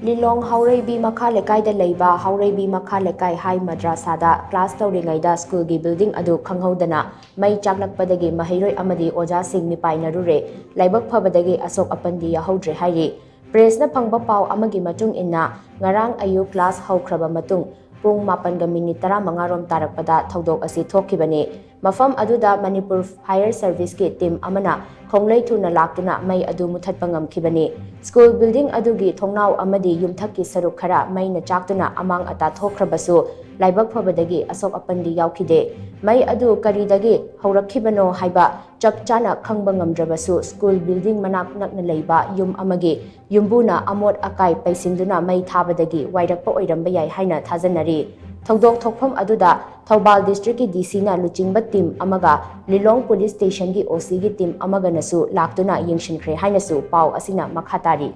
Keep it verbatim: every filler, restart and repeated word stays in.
ꯂꯤꯂꯣꯡ ꯍꯥꯎꯔꯩꯕꯤ ꯃꯈꯥ ꯂꯩꯀꯥꯏꯗ ꯂꯩꯕ ꯍꯥꯎꯔꯩꯕꯤ ꯃꯈꯥ ꯂꯩꯀꯥꯏ ꯍꯥꯏ ꯃꯗ꯭ꯔꯥꯁꯥꯗ ꯀ꯭ꯂꯥꯁ ꯇꯧꯔꯤꯉꯩꯗ ꯁ꯭ꯀꯨꯜꯒꯤ ꯕꯤꯜꯗꯤꯡ ꯑꯗꯨ ꯈꯪꯍꯧꯗꯅ ꯃꯩ ꯆꯥꯛꯂꯛꯄꯗꯒꯤ ꯃꯍꯩꯔꯣꯏ ꯑꯃꯗꯤ ꯑꯣꯖꯥꯁꯤꯡ ꯃꯤꯄꯥꯏꯅꯔꯨꯔꯦ꯫ ꯂꯥꯏꯕꯛ ꯐꯕꯗꯒꯤ ꯑꯁꯣꯛ ꯑꯄꯟꯗꯤ ꯌꯥꯎꯍꯧꯗ꯭ꯔꯦ ꯍꯥꯏꯔꯤ꯫ ꯄ꯭ꯔꯦꯁꯅ ꯐꯪꯕ ꯄꯥꯎ ꯑꯃꯒꯤ ꯃꯇꯨꯡ ꯏꯟꯅ, ꯉꯔꯥꯡ ꯑꯌꯨꯛ ꯀ꯭ꯂꯥꯁ ꯍꯧꯈ꯭ꯔꯕ ꯃꯇꯨꯡ ꯄꯨꯡ ꯃꯥꯄꯟꯒ ꯃꯤꯅꯤꯠ ꯇꯔꯥꯃꯉꯥ ꯔꯣꯝ ꯇꯥꯔꯛꯄꯗ ꯊꯧꯗꯣꯛ ꯑꯁꯤ ꯊꯣꯛꯈꯤꯕꯅꯤ꯫ ꯃꯐꯝ ꯑꯗꯨꯗ ꯃꯅꯤꯄꯨꯔ ꯐꯥꯌꯔ ꯁꯔꯚꯤꯁꯀꯤ ꯇꯤꯝ ꯑꯃꯅ ꯈꯣꯡꯂꯩ ꯊꯨꯅ ꯂꯥꯛꯇꯨꯅ ꯃꯩ ꯑꯗꯨ ꯃꯨꯊꯠꯄ ꯉꯝꯈꯤꯕꯅꯤ꯫ ꯁ꯭ꯀꯨꯜ ꯕꯤꯜꯗꯤꯡ ꯑꯗꯨꯒꯤ ꯊꯣꯡꯅꯥꯎ ꯑꯃꯗꯤ ꯌꯨꯝꯊꯛꯀꯤ ꯁꯔꯨꯛ ꯈꯔ ꯃꯩꯅ ꯆꯥꯛꯇꯨꯅ ꯑꯃꯥꯡ ꯑꯇꯥ ꯊꯣꯛꯈ꯭ꯔꯕꯁꯨ, ꯂꯥꯏꯕꯛ ꯐꯕꯗꯒꯤ ꯑꯁꯣꯛ ꯑꯄꯟꯗꯤ ꯌꯥꯎꯈꯤꯗꯦ꯫ ꯃꯩ ꯑꯗꯨ ꯀꯔꯤꯗꯒꯤ ꯍꯧꯔꯛꯈꯤꯕꯅꯣ ꯍꯥꯏꯕ ꯆꯞ ꯆꯥꯅ ꯈꯪꯕ ꯉꯝꯗ꯭ꯔꯕꯁꯨ, ꯁ꯭ꯀꯨꯜ ꯕꯤꯜꯗꯤꯡ ꯃꯅꯥꯛ ꯅꯛꯅ ꯂꯩꯕ ꯌꯨꯝ ꯑꯃꯒꯤ ꯌꯨꯝꯕꯨꯅ ꯑꯃꯣꯠ ꯑꯀꯥꯏ ꯄꯩꯁꯤꯟꯗꯨꯅ ꯃꯩ ꯊꯥꯕꯗꯒꯤ ꯋꯥꯏꯔꯛꯄ ꯑꯣꯏꯔꯝꯕ ꯌꯥꯏ ꯍꯥꯏꯅ ꯊꯥꯖꯅꯔꯤ꯫ ꯊꯧꯗꯣꯛ ꯊꯣꯛꯐꯝ ꯑꯗꯨꯗ ꯊꯧꯕꯥꯜ ꯗꯤꯁꯇ꯭ꯔꯤꯛꯀꯤ ꯗꯤ ꯁꯤꯅ ꯂꯨꯆꯤꯡꯕ ꯇꯤꯝ ꯑꯃꯒ ꯂꯤꯂꯣꯡ ꯄꯨꯂꯤꯁ ꯁ꯭ꯇꯦꯁꯟꯒꯤ ꯑꯣ ꯁꯤꯒꯤ ꯇꯤꯝ ꯑꯃꯒꯅꯁꯨ ꯂꯥꯛꯇꯨꯅ ꯌꯦꯡꯁꯤꯟꯈ꯭ꯔꯦ ꯍꯥꯏꯅꯁꯨ ꯄꯥꯎ ꯑꯁꯤꯅ ꯃꯈꯥ ꯇꯥꯔꯤ꯫